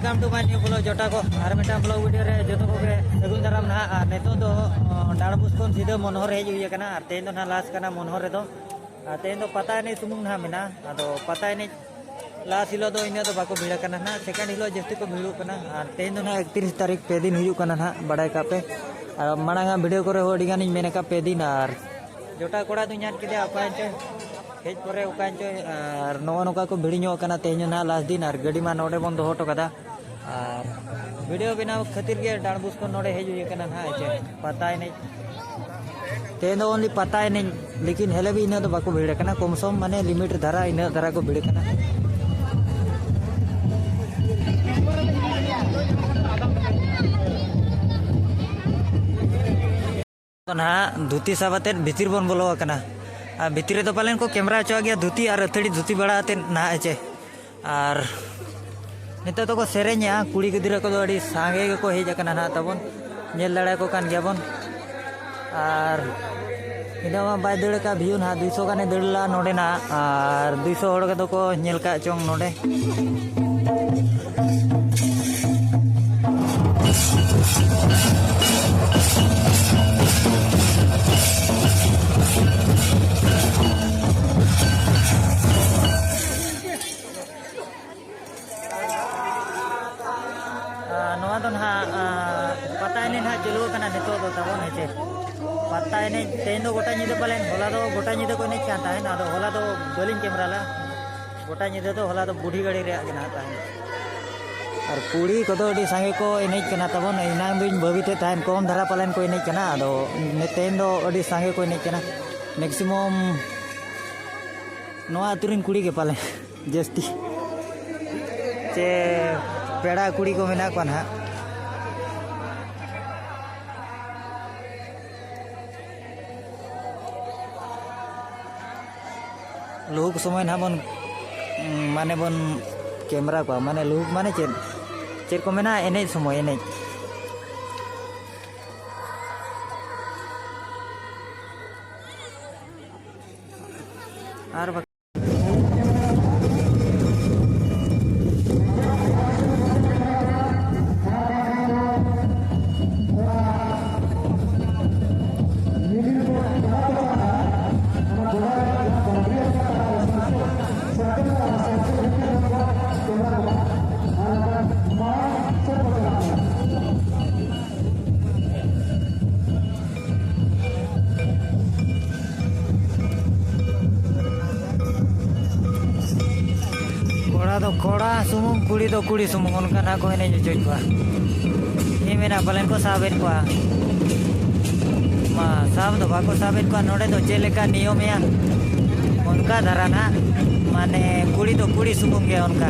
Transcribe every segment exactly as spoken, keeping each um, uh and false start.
Welcome to my new vlog, ᱡᱚᱴᱟ ᱠᱚ᱾ ᱟᱨ ᱢᱤᱫᱴᱟᱝ vlog video ᱨᱮ ᱡᱚᱛᱚ ᱠᱚᱜᱮ ᱥᱟᱹᱜᱩᱱ ᱫᱟᱨᱟᱢ ᱱᱟᱦᱟᱜ᱾ ᱟᱨ ᱱᱤᱛᱚᱜ ᱫᱚ, ᱚ, ᱰᱟᱸᱰᱵᱩᱥ ᱠᱷᱚᱱ ᱥᱤᱫᱷᱟᱹ ᱢᱚᱱᱦᱚᱨ ᱦᱮᱡ ᱦᱩᱭ ᱟᱠᱟᱱᱟ᱾ ᱟᱨ ᱛᱮᱦᱮᱧ ᱫᱚ ᱱᱟᱦᱟᱜ ᱞᱟᱥ ᱠᱟᱱᱟ ᱢᱚᱱᱦᱚᱨ ᱨᱮᱫᱚ᱾ ᱟᱨ ᱛᱮᱦᱮᱧ ᱫᱚ ᱯᱟᱛᱟ ᱮᱱᱮᱡ ᱥᱩᱢᱩᱝ ᱱᱟᱦᱟᱜ ᱢᱮᱱᱟᱜᱼᱟ᱾ ᱟᱫᱚ ᱯᱟᱛᱟ ᱮᱱᱮᱡ ᱞᱟᱥ ᱦᱤᱞᱳᱜ ᱫᱚ ᱤᱱᱟᱹᱜ ᱫᱚ ᱵᱟᱠᱚ ᱵᱷᱤᱲ ᱟᱠᱟᱱᱟ ᱱᱟᱦᱟᱜ, second ᱦᱤᱞᱳᱜ ᱡᱟᱹᱥᱛᱤ ᱠᱚ ᱵᱷᱤᱲᱚᱜ ᱠᱟᱱᱟ᱾ ᱟᱨ ᱛᱮᱦᱮᱧ ᱫᱚ ᱱᱟᱦᱟᱜ ᱮᱠᱛᱨᱤᱥ ᱛᱟᱹᱨᱤᱠᱷ, ᱯᱮ ᱫᱤᱱ ᱦᱩᱭᱩᱜ ᱠᱟᱱᱟ ᱱᱟᱦᱟᱜ, ᱵᱟᱲᱟᱭ ᱠᱟᱜ ᱯᱮ᱾ ᱟᱨ ᱢᱟᱲᱟᱝ ᱟᱜ video ᱠᱚᱨᱮ ᱦᱚᱸ ᱟᱹᱰᱤ ᱜᱟᱱᱤᱧ ᱢᱮᱱ ᱟᱠᱟᱫ, ᱯᱮ ᱫᱤᱱ᱾ ᱟᱨ ᱡᱚᱴᱟ ᱠᱚᱲᱟ ᱫᱚᱧ ᱧᱟᱢ ᱠᱮᱫᱮᱭᱟ, ᱚᱠᱟᱭᱮᱱ ᱪᱚᱭ, ᱦᱮᱡ ᱯᱚᱨᱮ ᱚᱠᱟᱭᱮᱱ ᱪᱚᱭ᱾ ᱟᱨ ᱱᱚᱜᱼᱚ ᱱᱚᱝᱠᱟ ᱠᱚ ᱵᱷᱤᱲ ᱧᱚᱜ ᱟᱠᱟᱱᱟ᱾ ᱛᱮᱦᱮᱧ ᱦᱚᱸ ᱱᱟᱦᱟᱜ ᱞᱟᱥ ᱫᱤᱱ, ᱟᱨ ᱜᱟᱹᱰᱤ ᱢᱟ ᱱᱚᱰᱮ ᱵᱚᱱ ᱫᱚᱦᱚ ᱦᱚᱴᱚ ᱠᱟᱫᱟ᱾ ᱟᱨ video ᱵᱮᱱᱟᱣ ᱠᱷᱟᱹᱛᱤᱨ ᱜᱮ ᱰᱟᱸᱰᱵᱩᱥ ᱠᱷᱚᱱ ᱱᱚᱰᱮ ᱦᱮᱡ ᱦᱩᱭ ᱟᱠᱟᱱᱟ ᱱᱟᱦᱟᱜ, ᱦᱮᱸ ᱪᱮ? ᱯᱟᱛᱟ ᱮᱱᱮᱡ, ᱛᱮᱦᱮᱧ ᱫᱚ only ᱯᱟᱛᱟ ᱮᱱᱮᱡ, ᱞᱮᱠᱤᱱ ᱦᱮᱞᱮ ᱵᱤ ᱤᱱᱟᱹᱜ ᱫᱚ ᱵᱟᱠᱚ ᱵᱷᱤᱲ ᱟᱠᱟᱱᱟ, ᱠᱚᱢ ᱥᱚᱢ ᱢᱟᱱᱮ limit ᱫᱷᱟᱨᱟ, ᱤᱱᱟᱹᱜ ᱫᱷᱟᱨᱟ ᱠᱚ ᱵᱷᱤᱲ ᱟᱠᱟᱱᱟ᱾ ᱫᱚ ᱱᱟᱦᱟᱜ ᱫᱷᱩᱛᱤ ᱥᱟᱵ ᱟᱛᱮᱫ ᱵᱷᱤᱛᱤᱨ ᱵᱚᱱ ᱵᱚᱞᱚ ᱟᱠᱟᱱᱟ᱾ ᱟᱨ ᱵᱷᱤᱛᱤᱨ ᱨᱮᱫᱚ ᱯᱟᱞᱮᱱ ᱠᱚ camera ᱦᱚᱪᱚᱣᱟᱜ ᱜᱮᱭᱟ, ᱫᱷᱩᱛᱤ ᱟᱨ ᱟᱹᱛᱷᱟᱹᱲᱤ ᱫᱷᱩᱛᱤ ᱵᱟᱲᱟ ᱟᱛᱮᱫ ᱱᱟᱦᱟᱜ, ᱦᱮᱸ ᱪᱮ? ᱟᱨ ᱱᱤᱛᱚᱜ ᱫᱚᱠᱚ ᱥᱮᱨᱮᱧᱮᱜᱼᱟ, ᱠᱩᱲᱤ ᱜᱤᱫᱽᱨᱟᱹ ᱠᱚᱫᱚ ᱟᱹᱰᱤ ᱥᱟᱸᱜᱮ ᱜᱮᱠᱚ ᱦᱮᱡ ᱟᱠᱟᱱᱟ ᱱᱟᱦᱟᱜ ᱛᱟᱵᱚᱱ, ᱧᱮᱞ ᱫᱟᱲᱮᱭᱟᱠᱚ ᱠᱟᱱ ᱜᱮᱭᱟᱵᱚᱱ᱾ ᱟᱨ ᱤᱱᱟᱹ ᱢᱟ ᱵᱟᱭ ᱫᱟᱹᱲ ᱟᱠᱟᱫ, view ᱱᱟᱦᱟᱜ ᱫᱩᱭᱥᱚ ᱜᱟᱱᱮ ᱫᱟᱹᱲ ᱞᱮᱫᱟ ᱱᱚᱰᱮᱱᱟᱜ, ᱟᱨ ᱫᱩᱭᱥᱚ ᱦᱚᱲ ᱠᱚᱫᱚ ᱠᱚ ᱧᱮᱞ ᱠᱟᱜ ᱪᱚᱝ ᱱᱚᱰᱮ᱾ ᱟᱨ ᱱᱚᱣᱟ ᱫᱚ ᱱᱟᱦᱟᱜ, ᱟᱨ, ᱯᱟᱛᱟ ᱮᱱᱮᱡ ᱱᱟᱦᱟᱜ ᱪᱟᱹᱞᱩ ᱟᱠᱟᱱᱟ ᱱᱤᱛᱚᱜ ᱫᱚ ᱛᱟᱵᱚᱱ, ᱦᱮᱸ ᱪᱮ? ᱯᱟᱛᱟ ᱮᱱᱮᱡ ᱛᱮᱦᱮᱧ ᱫᱚ ᱜᱚᱴᱟ ᱧᱤᱫᱟᱹ ᱯᱟᱞᱮᱱ, ᱦᱚᱞᱟ ᱫᱚ ᱜᱚᱴᱟ ᱧᱤᱫᱟᱹ ᱠᱚ ᱮᱱᱮᱡ ᱠᱟᱱ ᱛᱟᱦᱮᱸᱱ, ᱟᱫᱚ ᱦᱚᱞᱟ ᱫᱚ ᱵᱟᱹᱞᱤᱧ camera ᱞᱮᱫᱼᱟ᱾ ᱜᱚᱴᱟ ᱧᱤᱫᱟᱹ ᱫᱚ ᱦᱚᱞᱟ ᱫᱚ ᱵᱩᱰᱷᱤ ᱜᱟᱹᱲᱤ ᱨᱮᱭᱟᱜ ᱜᱮ ᱱᱟᱦᱟᱜ ᱛᱟᱦᱮᱸᱱ᱾ ᱟᱨ ᱠᱩᱲᱤ ᱠᱚᱫᱚ ᱟᱹᱰᱤ ᱥᱟᱸᱜᱮ ᱠᱚ ᱮᱱᱮᱡ ᱠᱟᱱᱟ ᱛᱟᱵᱚᱱ, ᱮᱱᱟᱝ ᱫᱚᱧ ᱵᱷᱟᱹᱵᱤᱛᱮᱫ ᱛᱟᱦᱮᱸᱱ ᱠᱚᱢ ᱫᱷᱟᱨᱟ ᱯᱟᱞᱮᱱ ᱠᱚ ᱮᱱᱮᱡ ᱠᱟᱱᱟ, ᱟᱫᱚ ᱛᱮᱦᱮᱧ ᱫᱚ ᱟᱹᱰᱤ ᱥᱟᱸᱜᱮ ᱠᱚ ᱮᱱᱮᱡ ᱠᱟᱱᱟ᱾ Maximum ᱱᱚᱣᱟ ᱟᱹᱛᱩ ᱨᱮᱱ ᱠᱩᱲᱤ ᱜᱮ ᱯᱟᱞᱮ ᱡᱟᱹᱥᱛᱤ, ᱪᱮ ᱯᱮᱲᱟ ᱠᱩᱲᱤ ᱠᱚ ᱢᱮᱱᱟᱜ ᱠᱚᱣᱟ ᱱᱟᱦᱟᱜ᱾ ᱞᱩᱦᱩᱠ ᱥᱚᱢᱚᱭ ᱱᱟᱦᱟᱜ ᱵᱚᱱ, ᱢᱟᱱᱮ ᱵᱚᱱ camera ᱠᱚᱣᱟ, ᱢᱟᱱᱮ ᱞᱩᱦᱩᱠ ᱢᱟᱱᱮ ᱪᱮᱫ, ᱪᱮᱫ ᱠᱚ ᱢᱮᱱᱟ, ᱮᱱᱮᱡ ᱥᱚᱢᱚᱭ ᱮᱱᱮᱡ᱾ ᱟᱨ ᱵᱟᱠ- ᱠᱩᱲᱤ ᱫᱚ ᱠᱩᱲᱤ ᱥᱩᱢᱩᱝ ᱚᱱᱠᱟᱱᱟᱜ ᱠᱚ ᱮᱱᱮᱡ ᱦᱚᱪᱚᱭᱮᱫ ᱠᱚᱣᱟ᱾ ᱤᱧ ᱢᱮᱱᱟ ᱯᱟᱞᱮᱱ ᱠᱚ ᱥᱟᱵᱮᱫ ᱠᱚᱣᱟ᱾ ᱢᱟ, ᱥᱟᱵ ᱫᱚ ᱵᱟᱠᱚ ᱥᱟᱵᱮᱫ ᱠᱚᱣᱟ᱾ ᱱᱚᱰᱮ ᱫᱚ ᱪᱮᱫ ᱞᱮᱠᱟ ᱱᱤᱭᱚᱢᱮᱭᱟ, ᱚᱱᱠᱟ ᱫᱷᱟᱨᱟ ᱱᱟᱜ, ᱢᱟᱱᱮ ᱠᱩᱲᱤ ᱫᱚ ᱠᱩᱲᱤ ᱥᱩᱢᱩᱝ ᱜᱮ ᱚᱱᱠᱟ᱾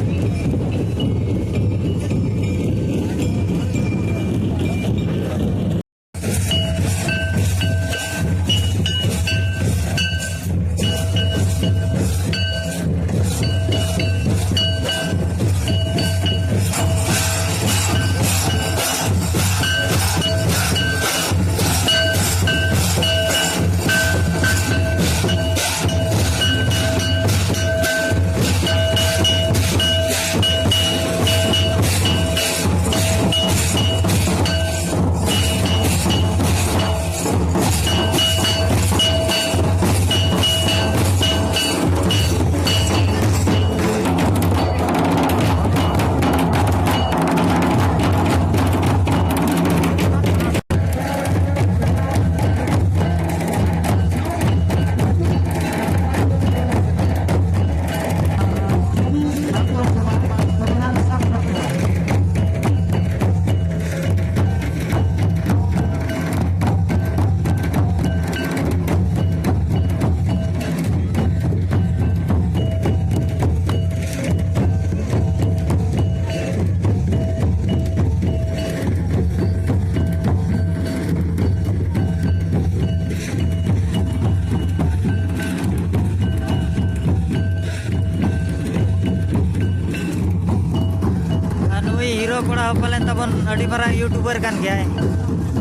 ᱟᱨ ᱱᱩᱭ ᱦᱤᱨᱳ ᱠᱚᱲᱟ ᱦᱚᱸ ᱯᱟᱞᱮᱱ ᱛᱟᱵᱚᱱ ᱟᱹᱰᱤ ᱢᱟᱨᱟᱝ ᱭᱩᱴᱩᱵᱟᱨ ᱠᱟᱱ ᱜᱮᱭᱟᱭ᱾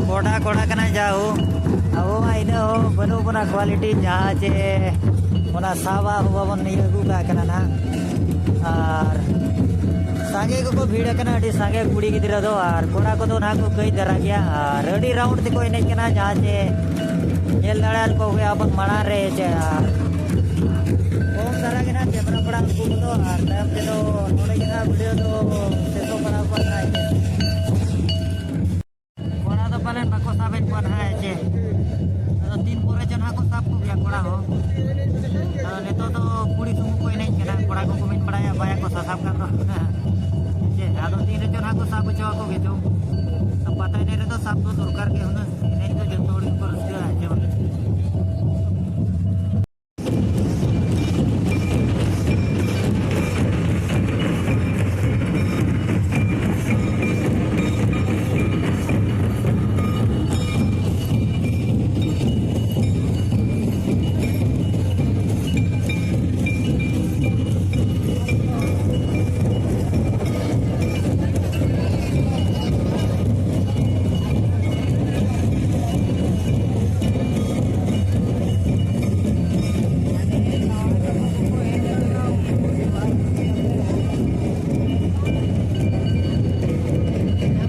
ᱠᱚᱰᱟ ᱠᱚᱰᱟ ᱠᱟᱱᱟᱭ ᱡᱟ ᱦᱳ᱾ ᱟᱵᱚ ᱢᱟ ᱤᱱᱟᱹ ᱦᱚᱸ ᱵᱟᱹᱱᱩᱜ ᱵᱚᱱᱟ ᱠᱣᱟᱞᱤᱴᱤ, ᱡᱟᱦᱟᱸ ᱪᱮ ᱚᱱᱟ ᱥᱟᱵᱟᱜ ᱦᱚᱸ ᱵᱟᱵᱚᱱ ᱤᱭᱟᱹ ᱟᱹᱜᱩ ᱠᱟᱜ ᱠᱟᱱᱟ ᱱᱟᱦᱟᱜ᱾ ᱟᱨ ᱥᱟᱸᱜᱮ ᱜᱮᱠᱚ ᱵᱷᱤᱲ ᱟᱠᱟᱱᱟ, ᱟᱹᱰᱤ ᱥᱟᱸᱜᱮ ᱠᱩᱲᱤ ᱜᱤᱫᱽᱨᱟᱹ ᱫᱚ, ᱟᱨ ᱠᱚᱲᱟ ᱠᱚᱫᱚ ᱱᱟᱦᱟᱜ ᱠᱚ ᱠᱟᱹᱡ ᱫᱷᱟᱨᱟ ᱜᱮᱭᱟ᱾ ᱟᱨ ᱟᱹᱰᱤ ᱨᱟᱣᱩᱱᱰ ᱛᱮᱠᱚ ᱮᱱᱮᱡ ᱠᱟᱱᱟ, ᱡᱟᱦᱟᱸ ᱪᱮ ᱧᱮᱞ ᱫᱟᱲᱮᱭᱟᱜ ᱠᱚ ᱜᱮ ᱟᱵᱚᱱ ᱢᱟᱲᱟᱝ ᱨᱮ ᱪᱮ᱾ ᱟᱨ ᱠᱚᱢ ᱫᱷᱟᱨᱟ ᱜᱮ ᱱᱟᱦᱟᱜ ᱠᱮᱢᱨᱟ ᱯᱟᱲᱟ ᱩᱱᱠᱩ ᱠᱚᱫᱚ, ᱟᱨ ᱛᱟᱭᱚᱢ ᱛᱮᱫᱚ ᱱᱚᱰᱮ ᱜᱮ ᱱᱟᱦᱟᱜ ᱵᱷᱤᱰᱤᱭᱳ ᱫᱚ ᱥᱮᱥᱚᱜ ᱯᱟᱲᱟᱣ ᱠᱚᱜᱼᱟ ᱱᱟᱦᱟᱜ᱾ ᱠᱚᱲᱟ ᱫᱚ ᱯᱟᱞᱮᱱ ᱵᱟᱠᱚ ᱥᱟᱵᱮᱫ ᱠᱚᱣᱟ ᱱᱟᱦᱟᱜ, ᱪᱮ? ᱟᱫᱚ ᱛᱤᱱ ᱯᱚᱨᱮ ᱪᱚ ᱱᱟᱦᱟᱜ ᱠᱚ ᱥᱟᱵ ᱠᱚᱜᱮᱭᱟ ᱠᱚᱲᱟ ᱦᱚᱸ᱾ ᱟᱫᱚ ᱱᱤᱛᱚᱜ ᱫᱚ ᱠᱩᱲᱤ ᱥᱩᱢᱩᱝ ᱠᱚ ᱮᱱᱮᱡ ᱠᱟᱱᱟ, ᱠᱚᱲᱟ ᱠᱚᱠᱚ ᱢᱮᱱ ᱵᱟᱲᱟᱭᱟ ᱵᱟᱭᱟ ᱠᱚ ᱥᱟᱥᱟᱵ ᱠᱟᱱ ᱫᱚ᱾ ᱵᱩᱡᱷᱟᱹᱣ ᱟᱠᱚ ᱜᱮ ᱪᱚᱝ᱾ ᱯᱟᱛᱟ ᱮᱱᱮᱡ ᱨᱮᱫᱚ ᱥᱟᱵ ᱫᱚ ᱫᱚᱨᱠᱟᱨ ᱜᱮ ᱦᱩᱱᱟᱹᱝ᱾ ᱮᱱᱮᱡ ᱫᱚ ᱡᱚᱛᱚ ᱦᱚᱲ ᱜᱮᱠᱚ ᱨᱟᱹᱥᱠᱟᱹᱜᱼᱟ, ᱦᱮᱸ ᱪᱮ ᱵᱟᱝ?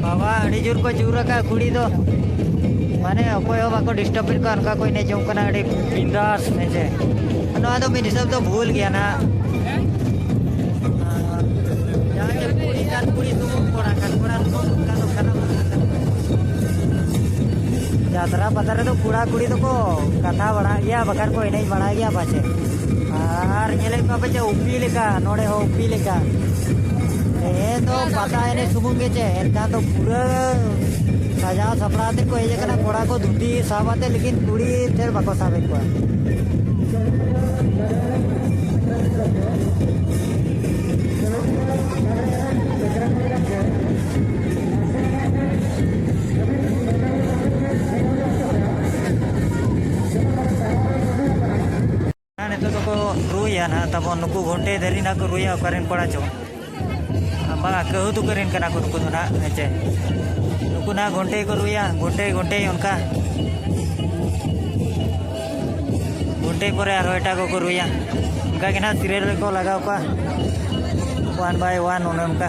ᱵᱟᱵᱟ, ᱟᱹᱰᱤ ᱡᱳᱨ ᱠᱚ ᱡᱳᱨ ᱟᱠᱟᱫ ᱠᱩᱲᱤ ᱫᱚ, ᱢᱟᱱᱮ ᱚᱠᱚᱭ ᱦᱚᱸ ᱵᱟᱠᱚ ᱰᱤᱥᱴᱟᱵᱮᱫ ᱠᱚᱣᱟ, ᱚᱱᱠᱟ ᱠᱚ ᱮᱱᱮᱡ ᱡᱚᱝ ᱠᱟᱱᱟ ᱟᱹᱰᱤ ᱵᱤᱱᱫᱟᱥ, ᱦᱮᱸ ᱥᱮ᱾ ᱱᱚᱣᱟ ᱫᱚ ᱢᱤᱫ ᱦᱤᱥᱟᱹᱵ ᱫᱚ ᱵᱷᱩᱞ ᱜᱮᱭᱟ ᱱᱟᱦᱟᱜ᱾ ᱡᱟᱦᱟᱸ ᱡᱮ ᱠᱩᱲᱤ ᱠᱟᱱ ᱠᱩᱲᱤ ᱥᱩᱢᱩᱝ, ᱠᱚᱲᱟ ᱠᱟᱱ ᱠᱚᱲᱟ ᱥᱩᱢᱩᱝ, ᱚᱱᱠᱟ ᱫᱚ ᱠᱟᱱᱟ ᱵᱟᱝ ᱠᱟᱱᱟ᱾ ᱡᱟᱛᱨᱟ ᱯᱟᱛᱟ ᱨᱮᱫᱚ ᱠᱚᱲᱟ ᱠᱩᱲᱤ ᱫᱚᱠᱚ ᱠᱟᱛᱷᱟ ᱵᱟᱲᱟᱜ ᱜᱮᱭᱟ, ᱵᱟᱠᱷᱟᱱ ᱠᱚ ᱮᱱᱮᱡ ᱵᱟᱲᱟᱭ ᱜᱮᱭᱟ ᱯᱟᱪᱮ᱾ ᱟᱨ ᱧᱮᱞᱮᱫ ᱠᱚᱣᱟ ᱯᱮ ᱪᱮ ᱩᱯᱤ ᱞᱮᱠᱟ, ᱱᱚᱰᱮ ᱦᱚᱸ ᱩᱯᱤ ᱞᱮᱠᱟ᱾ ᱛᱮᱦᱮᱧ ᱫᱚ ᱯᱟᱛᱟ ᱮᱱᱮᱡ ᱥᱩᱢᱩᱝ ᱜᱮ ᱪᱮ, ᱮᱱᱠᱷᱟᱱ ᱫᱚ ᱯᱩᱨᱟᱹ ᱥᱟᱡᱟᱣ ᱥᱟᱯᱲᱟᱣ ᱟᱛᱮ ᱠᱚ ᱦᱮᱡ ᱟᱠᱟᱱᱟ᱾ ᱠᱚᱲᱟ ᱠᱚ ᱫᱷᱩᱛᱤ ᱥᱟᱵ ᱟᱛᱮ, ᱞᱮᱠᱤᱱ ᱠᱩᱲᱤ ᱴᱷᱮᱨ ᱵᱟᱠᱚ ᱥᱟᱵᱮᱫ ᱠᱚᱣᱟ᱾ ᱱᱤᱛᱚᱜ ᱫᱚᱠᱚ ᱨᱩᱭᱟ ᱱᱟᱦᱟᱜ ᱛᱟᱵᱚᱱ, ᱱᱩᱠᱩ ᱜᱷᱚᱱᱴᱮ ᱫᱷᱟᱹᱨᱤ ᱱᱟᱦᱟᱜ ᱠᱚ ᱨᱩᱭᱟ, ᱚᱠᱟᱨᱮᱱ ᱠᱚᱲᱟ ᱪᱚ᱾ ᱵᱟᱝᱟ, ᱠᱟᱹᱦᱩ ᱛᱩᱠᱟᱹ ᱨᱮᱱ ᱠᱟᱱᱟ ᱠᱚ ᱱᱩᱠᱩ ᱫᱚ ᱱᱟᱦᱟᱜ, ᱦᱮᱸ ᱪᱮ? ᱱᱩᱠᱩ ᱱᱟᱦᱟᱜ ᱜᱷᱚᱱᱴᱮ ᱠᱚ ᱨᱩᱭᱟ, ᱜᱷᱚᱱᱴᱮ, ᱜᱷᱚᱱᱴᱮ ᱚᱱᱠᱟ᱾ ᱜᱷᱚᱱᱴᱮ ᱯᱚᱨᱮ ᱟᱨᱦᱚᱸ ᱮᱴᱟᱜ ᱠᱚᱠᱚ ᱨᱩᱭᱟ᱾ ᱚᱱᱠᱟ ᱜᱮ ᱱᱟᱦᱟᱜ serial ᱨᱮᱠᱚ ᱞᱟᱜᱟᱣ ᱠᱚᱣᱟ, one by one, ᱚᱱᱮ ᱚᱱᱠᱟ᱾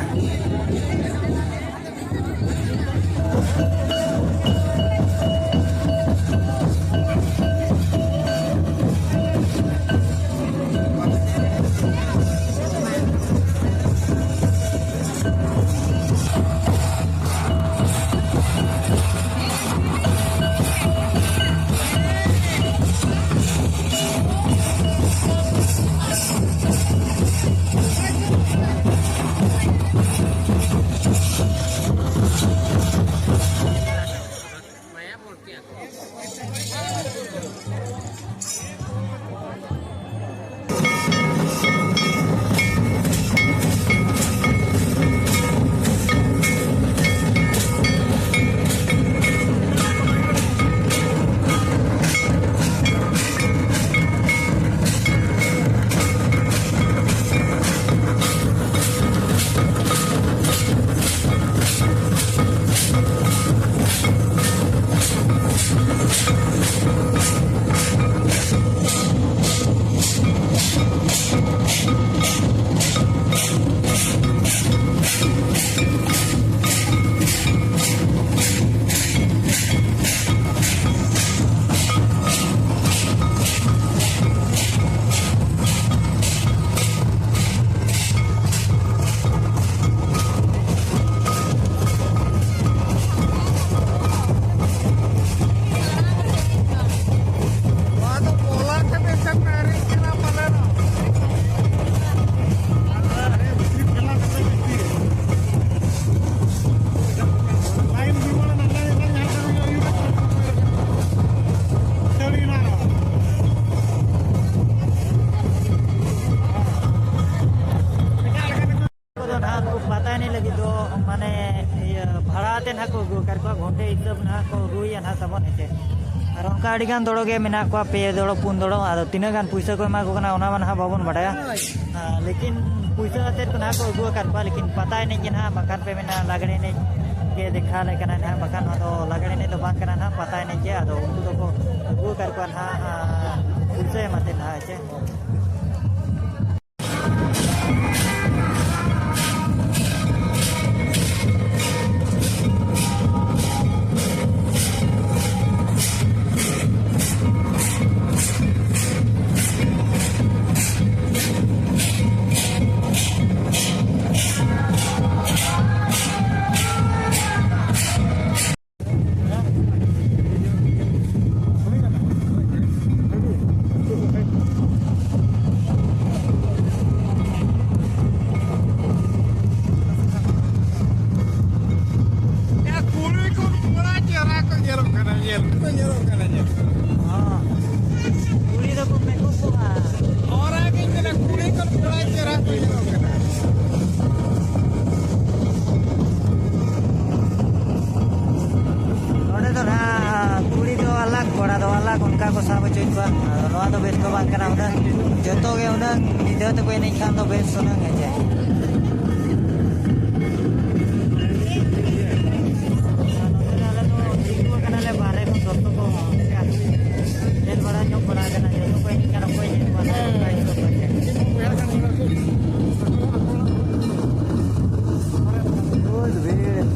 ᱫᱚ ᱢᱟᱱᱮ ᱤᱭᱟᱹ ᱵᱷᱟᱲᱟ ᱟᱛᱮ ᱱᱟᱦᱟᱜ ᱠᱚ ᱟᱹᱜᱩ ᱟᱠᱟᱫ ᱠᱚᱣᱟ, ᱜᱷᱚᱱᱴᱮ ᱦᱤᱥᱟᱹᱵ ᱱᱟᱦᱟᱜ ᱠᱚ ᱟᱹᱜᱩᱭᱟ ᱱᱟᱦᱟᱜ ᱥᱟᱵᱚᱱ ᱦᱮᱸᱥᱮ᱾ ᱟᱨ ᱚᱱᱠᱟ ᱟᱹᱰᱤ ᱜᱟᱱ ᱫᱚᱲᱚ ᱜᱮ ᱢᱮᱱᱟᱜ ᱠᱚᱣᱟ, ᱯᱮ ᱫᱚᱲᱚ ᱯᱩᱱ ᱫᱚᱲᱚ, ᱟᱫᱚ ᱛᱤᱱᱟᱹᱜ ᱜᱟᱱ ᱯᱩᱭᱥᱟᱹ ᱠᱚ ᱮᱢᱟ ᱠᱚ ᱠᱟᱱᱟ ᱚᱱᱟ ᱢᱟ ᱱᱟᱦᱟᱜ ᱵᱟᱵᱚᱱ ᱵᱟᱰᱟᱭᱟ᱾ ᱦᱮᱸ, ᱞᱮᱠᱤᱱ ᱯᱩᱭᱥᱟᱹ ᱟᱛᱮᱫ ᱠᱚ ᱱᱟᱦᱟᱜ ᱠᱚ ᱟᱹᱜᱩ ᱟᱠᱟᱫ ᱠᱚᱣᱟ, ᱞᱮᱠᱤᱱ ᱯᱟᱛᱟ ᱮᱱᱮᱡ ᱜᱮ ᱱᱟᱦᱟᱜ, ᱵᱟᱠᱷᱟᱱ ᱯᱮ ᱢᱮᱱᱟ ᱞᱟᱜᱽᱲᱮ ᱮᱱᱮᱡ ᱜᱮ ᱫᱮᱠᱷᱟᱣ ᱟᱞᱮ ᱠᱟᱱᱟ ᱱᱟᱦᱟᱜ, ᱵᱟᱠᱷᱟᱱ ᱱᱚᱣᱟ ᱫᱚ ᱞᱟᱜᱽᱲᱮ ᱮᱱᱮᱡ ᱫᱚ ᱵᱟᱝ ᱠᱟᱱᱟ ᱱᱟᱦᱟᱜ, ᱯᱟᱛᱟ ᱮᱱᱮᱡ ᱜᱮ᱾ ᱟᱫᱚ ᱩᱱᱠᱩ ᱫᱚᱠᱚ ᱟᱹᱜᱩ ᱟᱠᱟᱫ ᱠᱚᱣᱟ ᱱᱟᱦᱟᱜ, ᱟᱨ ᱯᱩᱭᱥᱟᱹ ᱮᱢ ᱟᱛᱮᱫ ᱱᱟᱦᱟᱜ ᱦᱮᱸᱥᱮ᱾ ᱠᱩᱲᱤ ᱠᱚ ᱠᱚᱲᱟ ᱪᱮᱦᱨᱟ ᱠᱚ ᱧᱮᱞᱚᱜ ᱠᱟᱱᱟ, ᱧᱮᱞ ᱠᱚ ᱧᱮᱞᱚᱜ ᱠᱟᱱᱟ, ᱧᱮᱞ᱾ ᱦᱚᱸ᱾ ᱠᱩᱲᱤ ᱫᱚᱠᱚ ᱢᱮᱠᱚᱯᱚᱜᱼᱟ᱾ ᱚᱱᱟᱜᱤᱧ ᱢᱮᱱᱟ, ᱠᱩᱲᱤ ᱠᱚ ᱠᱚᱲᱟ ᱪᱮᱦᱨᱟ ᱠᱚ ᱧᱮᱞᱚᱜ ᱠᱟᱱᱟ᱾ ᱱᱚᱰᱮ ᱫᱚ ᱱᱟᱦᱟᱜ ᱠᱩᱲᱤ ᱫᱚ ᱟᱞᱟᱜᱽ, ᱠᱚᱲᱟ ᱫᱚ ᱟᱞᱟᱜᱽ, ᱚᱱᱠᱟ ᱠᱚ ᱥᱟᱵ ᱦᱚᱪᱚᱭᱮᱫ ᱠᱚᱣᱟ᱾ ᱟᱫᱚ ᱱᱚᱣᱟ ᱫᱚ ᱵᱮᱥ ᱫᱚ ᱵᱟᱝ ᱠᱟᱱᱟ ᱦᱩᱱᱟᱹᱝ᱾ ᱡᱚᱛᱚ ᱜᱮ ᱦᱩᱱᱟᱹᱝ ᱢᱤᱫ ᱫᱷᱟᱣ ᱛᱮᱠᱚ ᱮᱱᱮᱡ ᱠᱷᱟᱱ ᱫᱚ ᱵᱮᱥ ᱦᱩᱱᱟᱹᱝ ᱦᱮᱸ ᱪᱮ᱾ ᱟᱨ ᱱᱚᱛᱮ ᱨᱮ ᱟᱞᱮ ᱫᱚ ᱛᱤᱸᱜᱩ ᱟᱠᱟᱱᱟᱞᱮ ᱵᱟᱦᱨᱮ ᱠᱷᱚᱱ ᱫᱚᱨᱥᱚᱠ ᱠᱚ ᱧᱮᱞ ᱵᱟᱲᱟ, ᱧᱚᱜ ᱵᱟᱲᱟ ᱟᱠᱟᱱᱟ, ᱡᱚᱛᱚ ᱠᱚ ᱮᱱᱮᱡ ᱠᱟᱱᱟ, ᱚᱠᱚᱭ ᱮᱱᱮᱡ ᱠᱚᱣᱟ ᱱᱟᱦᱟᱜ ᱚᱱᱠᱟ ᱦᱤᱥᱟᱹᱵ ᱛᱮ᱾ ᱵᱚᱦᱩᱛ ᱵᱷᱤᱲ᱾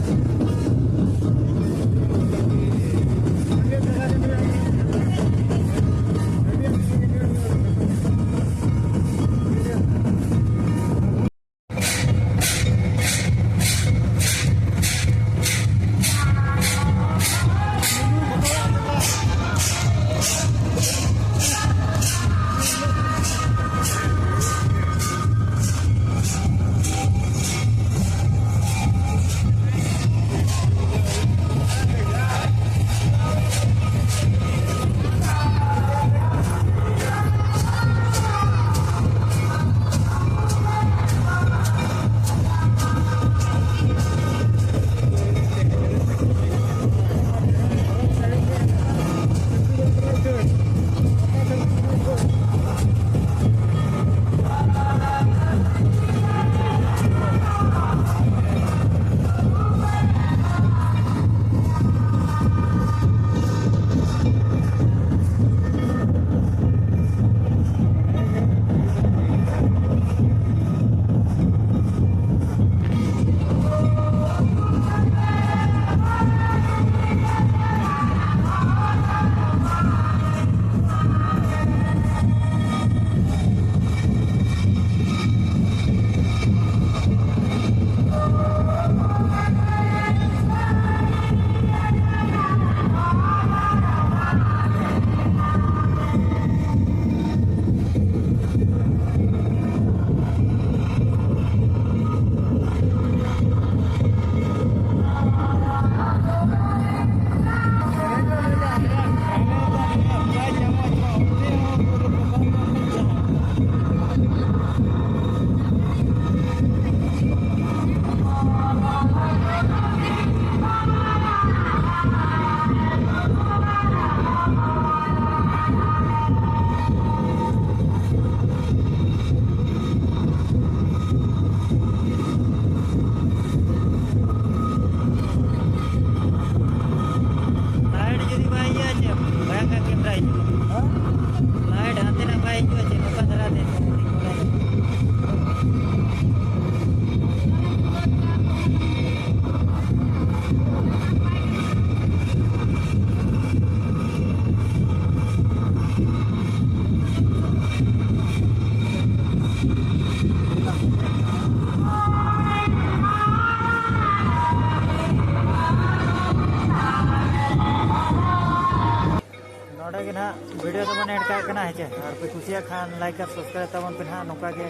ᱵᱷᱤᱰᱤᱭᱳ ᱫᱚᱵᱚᱱ ᱮᱰ ᱠᱟᱜ ᱠᱟᱱᱟ, ᱦᱮᱸ ᱪᱮ? ᱟᱨ ᱯᱮ ᱠᱩᱥᱤᱭᱟᱜ ᱠᱷᱟᱱ ᱞᱟᱭᱤᱠ ᱟᱨ ᱥᱟᱵᱥᱠᱨᱟᱭᱤᱵ ᱛᱟᱵᱚᱱ ᱯᱮ ᱱᱟᱦᱟᱜ᱾ ᱱᱚᱝᱠᱟ ᱜᱮ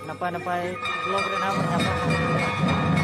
ᱱᱟᱯᱟᱭ ᱱᱟᱯᱟᱭ ᱵᱞᱚᱜ ᱨᱮ ᱱᱟᱦᱟᱜ ᱵᱚᱱ ᱧᱟᱯᱟᱢᱟ᱾